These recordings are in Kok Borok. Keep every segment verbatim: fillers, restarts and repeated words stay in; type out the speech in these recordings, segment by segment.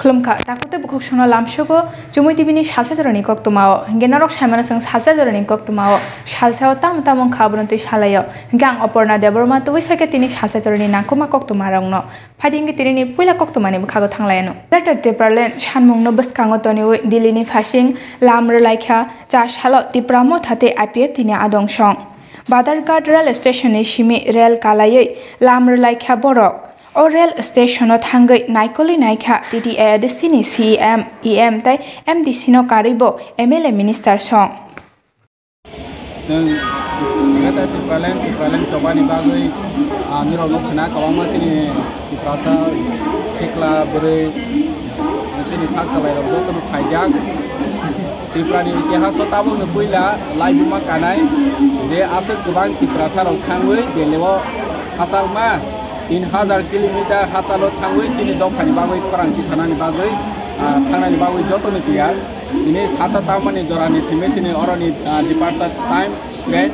Khulumkha, takhuk tei bukhuk songno lamsogo Chumui T V ni salsa jorani koktwmao. Hinkhe norok saimano chwng salsa jorani koktwmao. Salsao tamo tamo wngkha abono twi salaio. Hinkhe ang Oporna Debbarma tubui phaikha tini salsa jorani nangkukma koktwmarokno. Phaidi hinkhe tinini puila koktwmani bwkhago thanglaiyano. Greater Tipraland sanmungno bwskango toniwi Delhi ni phasing lam rwlaikha cha salo Tipra Motha tei I P F T ni adong song. Badharghat rail station ni simi rail kalaiwi lam rwlaikha borok. O rail station o thangwi naikolwi naikha T T A A D C ni C E M, E M tei M D C no karwibo M L A minister song. Chwng Greater Tipraland, Tipraland chobani bagwi, ah, norok nukha na kwbangma chini Tiprasa sikla bwrwi, chini sak salairok jotono phaijak. Tiprani itihaso tabukno puila laibuma kanai je aswk kwbang Tiprasarok thangwi Delhi o hachal ma tin hajar kilometer hachalo thangwi chini dophani bagwi khorang tisanani bagwi, ah, thangnani bagwi jotono tiyar. Tini sata tamani jorani simi chini oroni, ah, departure time train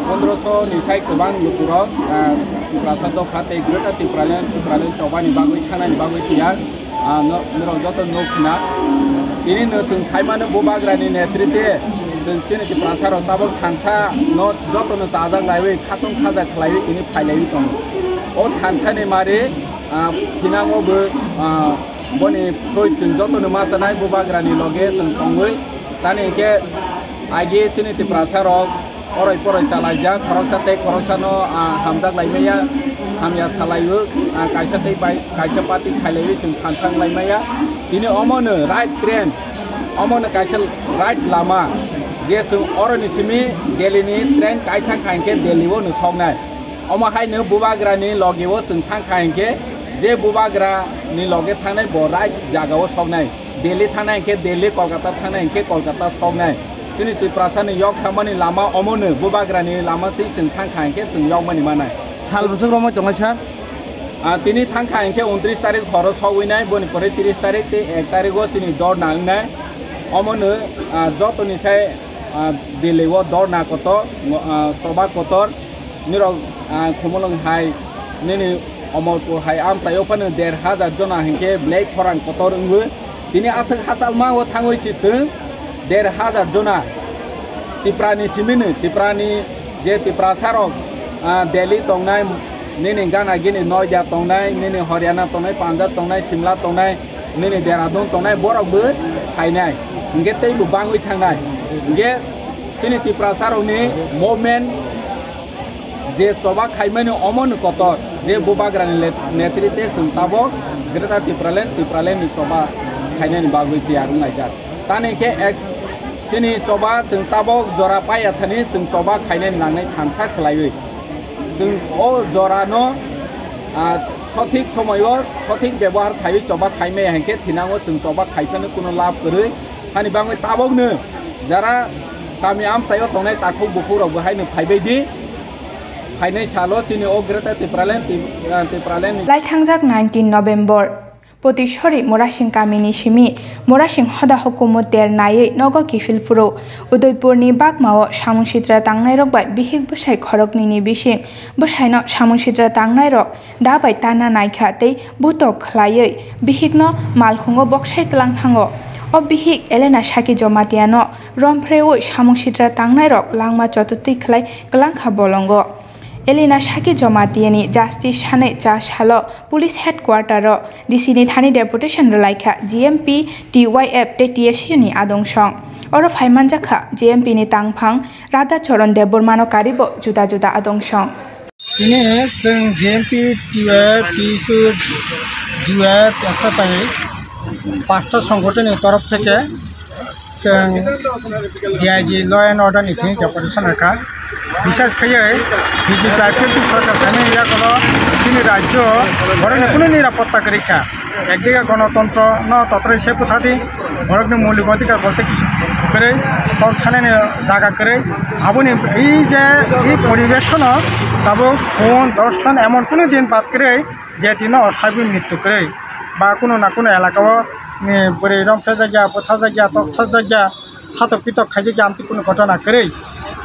pondroso ni sai kwbang lukurok, ah, Tiprasa dopha tei Greater Tipraland, Tipraland chobani bagwi thangnani bagwi tiyar. Ah, no-, norok joto nuk khna. Tini no chwng saimano bubagrani netrite chwng chini Tiprasarok tabuk thansa no jotono chajak laiwi khatung khaja khlaiwi tini phailaiwi tongo. O thansani mari, ah, thinango bo, ah, boni thoi chwng jotono ma chanai bubagrani loge chwng tongwi. Tani hinkhe agi chini Tiprasarok oroi poroi chalaijak, khoroksa tei khoroksano, ah, hamjak laimaya, hamya salaio, ah, kaisa tei bai kaisa party khailaiwi chwng thansa wnglaimaya. Tini omono right train, omono kaisa right lama, je chwng oroni simi Delhi ni train kaithak kha hinkhe Delhi o no soknai. Omo haino bubagrani loge o chwng thang kha hinkhe je bubagrani loge thangnai bo right jaga o soknai. Delhi thangnai hinkhe Delhi, Kolkata thangnai hinkhe Kolkata soknai. Chini Tiprasani yok samani lama omono, bubagrani lama se chwng thang kha hinkhe chwng yokmani manai. Sal bwswk romwi tongnai sir? Ah, tini thang kha hinkhe untris tarik horo sogwi nai, boni pore tris tarik tei ek tarik o chini dorna wngnai. Omono, ah, jotoni sai, ah, Delhi o dorna kotor, ah, choba kotor. Nirok, ah, Khumulwng hai, nini Omorpur hai amchaio phano der hajar jona hinkhe belai khorang kotor wngwi. Tini aswk hachalma o thangwi si chwng der hajar jona Tiprani simino, Tiprani je Tiprasarok, ah, Delhi tongnai, nini gana gini Noida tongnai, nini Haryana tongnai, Punjab tongnai, Simla tongnai, nini Dehradun tongnai, borok bo phainai. Hinkhe tei bo bangwi thangnai. Hinkhe chini Tiprasarokni movement je choba khaimani omono kotor, je bubagrani le-, netrite chwng tabok Greater Tipraland, Tipraland ni choba khainani bagwi tiyar wnglaijak. Tani khe ex-, chini choba chwng tabok jora paiya sani chwng choba khainani nangnai thansa khlaiwi. Chwng o jorano, ah, sothik somoio sothik bebohar khaiwi choba khaimaya hinkhe thinango chwng choba khaithani kuno lab kwrwi. Hani bangwi tabokno jara kami amchaio tongnai takhuk bukhukrokbo haino phaibai di. Phainai salo chini o Greater Tipraland, Ti-, ah, Tipraland ni Lai thangjak nineteen November. Potisori Morasing kamini simi Morasing hoda hukumu ter naiwi nogo kiphil phuru. Udaipurni bakmao samung sitra tangnairok bai bihik bwsai khoroknwini bising bwsaino samung sitra tangnairok da bai tana naikha tei butok khlaiwi bihikno malkhungo boksai tlang thango. O bihik Elena Saki Jomatiano romphreui samung sitra tangnairok langma chototwi khlai klangkha bolongo. Elena Saki Jomatiani justice sanai cha salo police headquarter o D C ni thani deputation rwlaikha G M P, T Y F tei T S U ni adong song. Oro phaimanjakha G M P ni tangphang Radha Charan Debbarmano karibo juda juda adong song. Tini chwng G M P, T Y F, T S U, D Y F, S F I, পাঁচটা সংগঠনের তরফ থেকে chwng D I G Law and Order ni thing deputation rwkha. Bises khaiwi B J P I P F T sorkar thani yagulo chini rajyo borokni kunu nirapotta kwrwi kha. Ekdige gonotontro no totrai se bwthadi, borokni moulik odhikar bolte kisu kwrwi, kok sanani jaga kwrwi. Aboni ei je ei poribeshono tabuk phone, dorshon emon kunu din bad kwrwi je dino osabui mrityu kwrwi ba kunu na kunu elakao, ni bwrwi romphrejakya, bwthajakya, tokthokjakya, satok pitok khaijakya amtwi kunu ghotona kwrwi.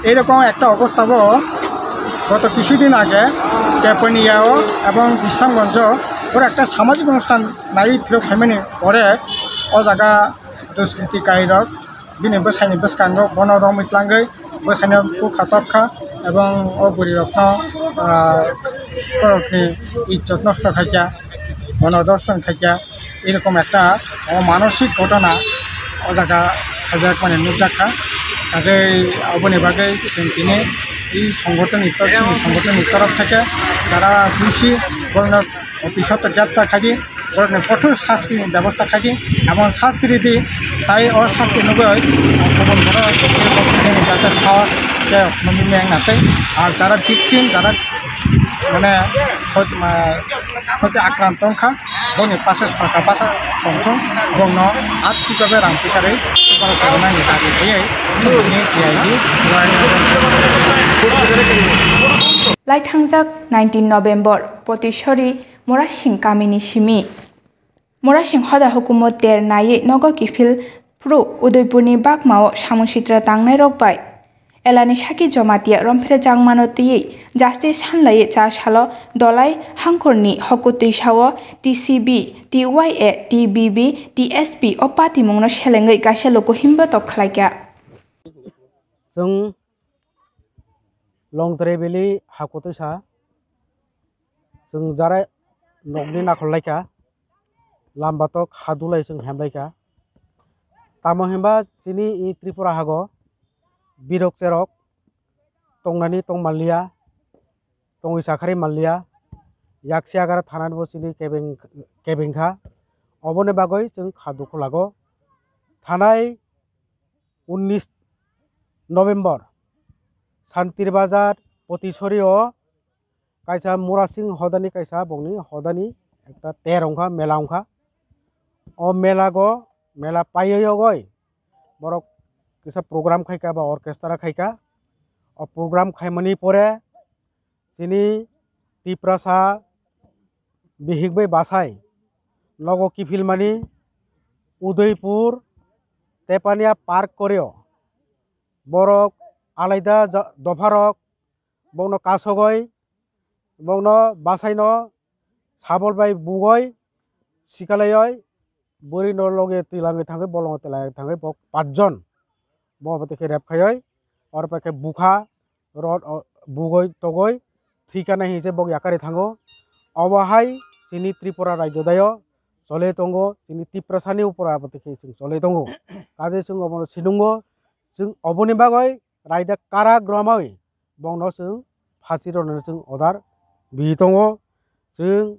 Eirokom ekta obostha bo goto kisudin age Teponiao ebong Bisramganjo Pura ekta samajik onusthan nai phirok phaimani pore o jaga duskriti kairok bini bwsaini bwskango bono romwi tlangwi bwsaino kukha topkha ebong o bwrwirokno, ah, borokni ijjot nosto khaikha, bono dorson khaikha. Erokom ekta omanosik ghotona o jaga khaijakmani nukjakha. Kaje aboni bagwi chwng tini e songgothonni tor-, chini songgothonni torof theke jara dusi borokno oti sotto greptar khaidi, borokni kothor sasti ni bebosta khaidi, emon sasti ridi, tai o sasti nugwi kubun borok erokom khainani jate sahos khe nugwi meng na tei. Ar jara victim, jara mane khot-, ma-, khoti akranto wngkha, boni pase sorkar basa tongthung, bongno athik babe rang pisa rwi borok chongnani dabi khaiwi chini T I G Laithangjak nineteen November, Potisori, Morasing kamini simi. Morasing hoda hukumo ter naiwi nogo kiphil phru Udaipurni bakmao samung sitra tangnairok bai Elani Saki Jomatia Romphere Changmano twiwi justice sanlaiwi cha salo Dolai Hangkhorni Hokutwi sao T C B, T Y A, T B B, T S P o patimungno selengwi kaisa luku himbotok khlaikha. Chwng Longtrai Valley hakutwi sa, chwng jara nokni nakhol laikha, lambatok hadulai chwng hemlaikha. Tamo himba chini i Tripura hago birok cherok tongnani tongmanliya, tongwi chakharwi manliya, yaksi agara thanani bo chini kebeng, kebengkha. Oboni bagwi chwng kha dukhu lago. Thanai unnish November, Santir Bazar, Potisori o kaisa Murasing hodani kaisa bongni hodani ekta ter wngkha, mela wngkha. O mela go, mela paiyoyogoi borok kisa program khaika ba orchestra khaika. O program khaimani pore chini Tiprasa bihik bai bachai nogo kiphilmani Udaipur Tepania Park koreo borok alaida ja-, dopharok bongno kasogoi, bongno basaino sabol bai bugoi sikalaioi bwrwino loge twilangwi thangwi bolongo twilangwi thangwi bo pachjon bo abo tei khe rep khaioi oro pai khe bukha rot o bugoi togoi thwikana hinse bok yakari thango. Obo hai chini Tripura rajyo dayo chole tongo, chini Tiprasani upora abo tei khe chwng chole tongo. Kaje chwng obono sinungo, chwng oboni bagoi raida karak rwmawi bongno chwng phasi rwnani chwng order bi tongo. Chwng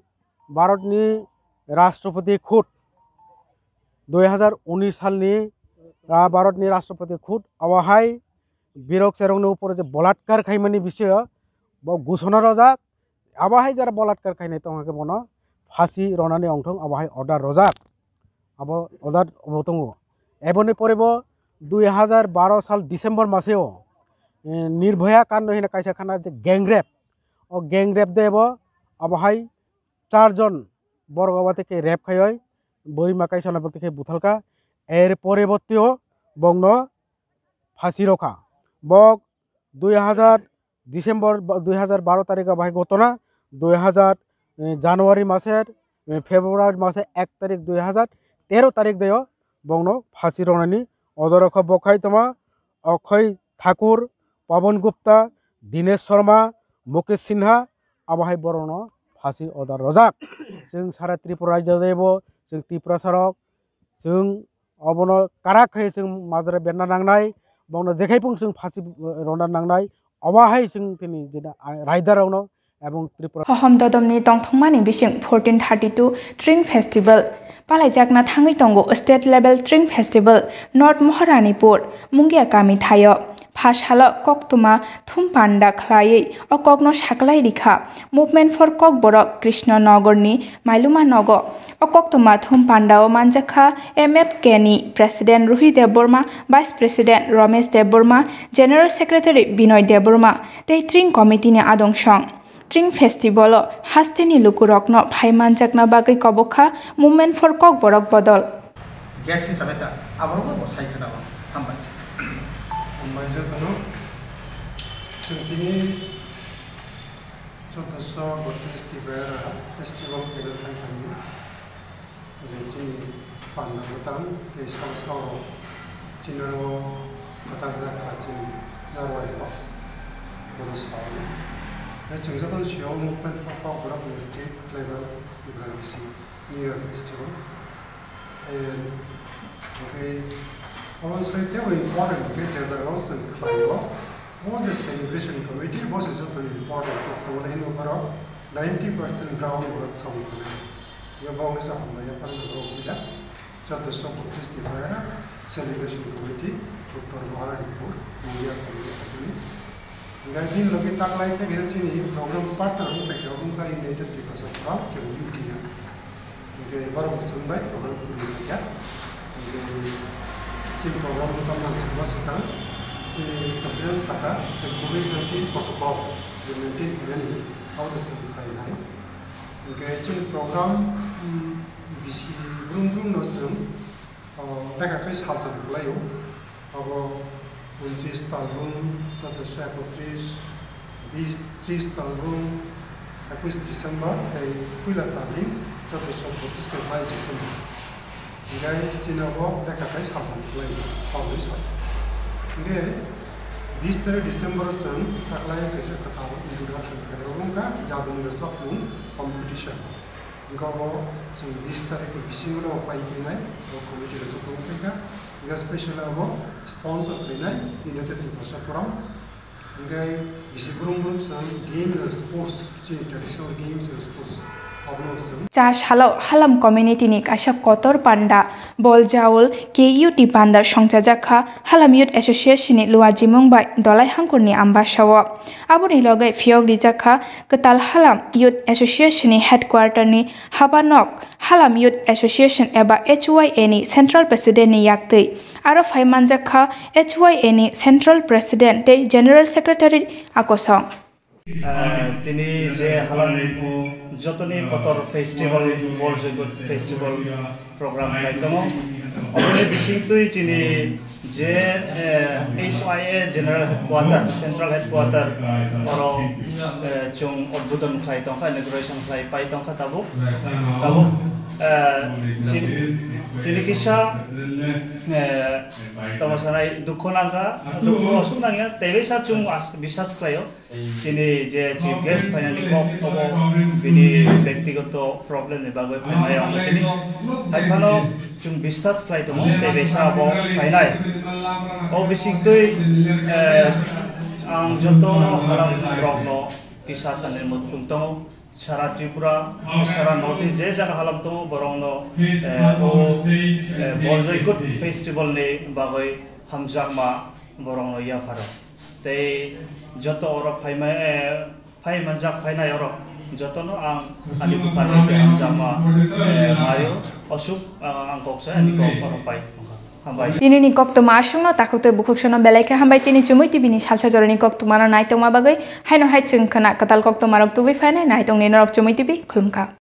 Bharatni Rashtrapati khud dui hazar unis salni, ah, Bharatni Rashtrapati khud abo hai birok cherokni upor je bolatkar khaimani bisoyo bo gusona rojak, abo hai jara bolatkar khainai tongkha khe bono phasi rwnani ongthong abo hai order rojak, abo order obo tongo. Eboni pore bo dui hazar baro sal December maseo, eh, Nirbhaya Kando hino kaisa khana je gang rape, o gang rape de bo abo hai charjon borok abo tei khe rape khaioi bwrwi ma kaisa no bo tei khe buthalkha, er pore bo tei o bongno phasi rokha. Bok dui hazar December ba-, dui hazar baro tarikh o bahai gotona, dui hazar, eh, January maser, eh, February maser ek tarikh dui hazar tero tarikh deo bongno phasi rwnani order rokha. Bo khai tongma Okhoi Thakur, Pawan Gupta, Dinesh Sharma, Mukesh Sinha, abo hai borokno phasi order rojak. Chwng sara Tripura rajyo debo, chwng Tiprasa rok, chwng obono karak khai chwng majra berna nangnai, bongno jekhai phung chwng phasi, eh, rwna nangnai, obo hai chwng tini jena, ah, raida rokno ebong Tripura. Hohom dodomni tongthokmani bising fourteen thirty-two Tring Festival palaijakna thangwi tongo. State Level Tring Festival North Moharanipur, Mungia kami thaio. Pha salo koktwma thum panda khlaiwi o kokno saklai rikha Movement for Kokborok Krishna Nogorni Mailuma nogo. O koktwma thum pandao manjakha M F K ni President Ruhi Debbarma, Vice President Ramesh Debbarma, General Secretary Binoy Debbarma tei Tring Committee ni adong song. Tring Festival o hasteni lukurokno phai manjakna bagwi kobokha Movement for Kokborok bodol. Guest hisabe ta aborokno bo sai khna o. Hambai. Hambai jotono. Chwng tini Chwdosho botris Tiprayara festival khaina thang thangwi, je chini panda bwtang tei sal sal chini aro kwchajak kha chini narwai rok, bono sao. Tei chwng jotono sio movement kok kok borok ni state level Tiprayara bisi New Year festival. And okay, obo sai tebo important khe je jagao chwng khlaio. Obo je celebration committee, bo se joto ni important kok tongo, hino borok ninety percent ground work song khlai. Yo bo wngsa hambai ya phan rok bila. Chwdosho botris Tiprayara celebration committee, Uttor Maharani Pur, Mungia committee. Hingke bini logi taklai tei kaisa chini program partner wng paikha, wngkha United Tiprasa Forum, kebo U T F. Hingke borok bo chwng bai program kwrwi paikha. Hingke chini program wngkha mangsa swkang, chini president saka, se covid nineteen protocol, je maintain khainani, abo se chwng khlainai. Hingke chini program, mm, bisi brum brum no chwng, O, lekha khe saltham khlaio. Abo untris talrung, chwdosho ekotris, bis, tris talrung, ekwis December, tei puila talni chwdosho pochis khe bais December. Hingkhai chini abo lekha khe saltham khlaio, salnwi sal. Hingkhe bis tarik December o chwng taklai kaisa kwtal introduction khlaio, wngkha Jadoni Rwchapmung competition. Hingke abo chwng bis tarikh ni bisingo no pai phinai, bo committee rok joto wng phaikha. Hingke special abo sponsor khainai United Tiprasa Forum. Hingke bisi brum brum chwng game and sports, chini traditional games and sports, abono chwng. Cha salo Halam community ni kaisa kotor panda Boljaul K U T panda songchajak kha Halam Youth Association ni luajimung bai Dolai Hangkur ni ambasa o. Aboni loge phiyok rijak kha Kwtal Halam Youth Association ni headquarter ni Habanok Halam Youth Association eba H Y A ni Central President ni yaktwi. Aro phai manjak kha H Y A ni Central President tei General Secretary a kosong. Ah, tini je Halam jotoni kotor festival, Bol Joigut Festival program khlai tongo. Oboni bisingtwi chini je, eh, H Y A General Headquarter, Central Headquarter, oro, eh, chwng udbodon khlai tongkha, inauguration khlai pai tongkha tabuk. Tabuk, eh, chini, chini kisa, eh, tamo sanai dukho nangkha, dukho osuk nangya, teibaisa chwng as-, bisas khlaio. Chini je chief guest phainani kok obo bini bektigoto problem ni bagwi phaimaya wngkha tini. Haiphano chwng biswas khlai tongo tei kaisa abo phainai. O bisingtwi, eh, ang joto Halam rokno kisa sanani muchung tongo. Sara Tripura, sara North East je jaga Halam tongo borokno, eh, o, eh, Bol Joigut Festival ni bagwi hamjakma borokno yapharo. Tei joto oro phaima, eh, phai manjak phainai oro jotono ang ani bwkhani tei hamjakma, eh, mario osuk, ah, ang kok sai ani kok oro pai tongkha. Hambai. Tinini koktwma aswkno takhuk tei bukhuk sono belai khe hambai chini Chumui T V ni salsa jorani koktwmano naitokma bagwi. Haino hai chwng khna kwtal koktwmarok tubui phainai naitokni norok Chumui T V khulumkha.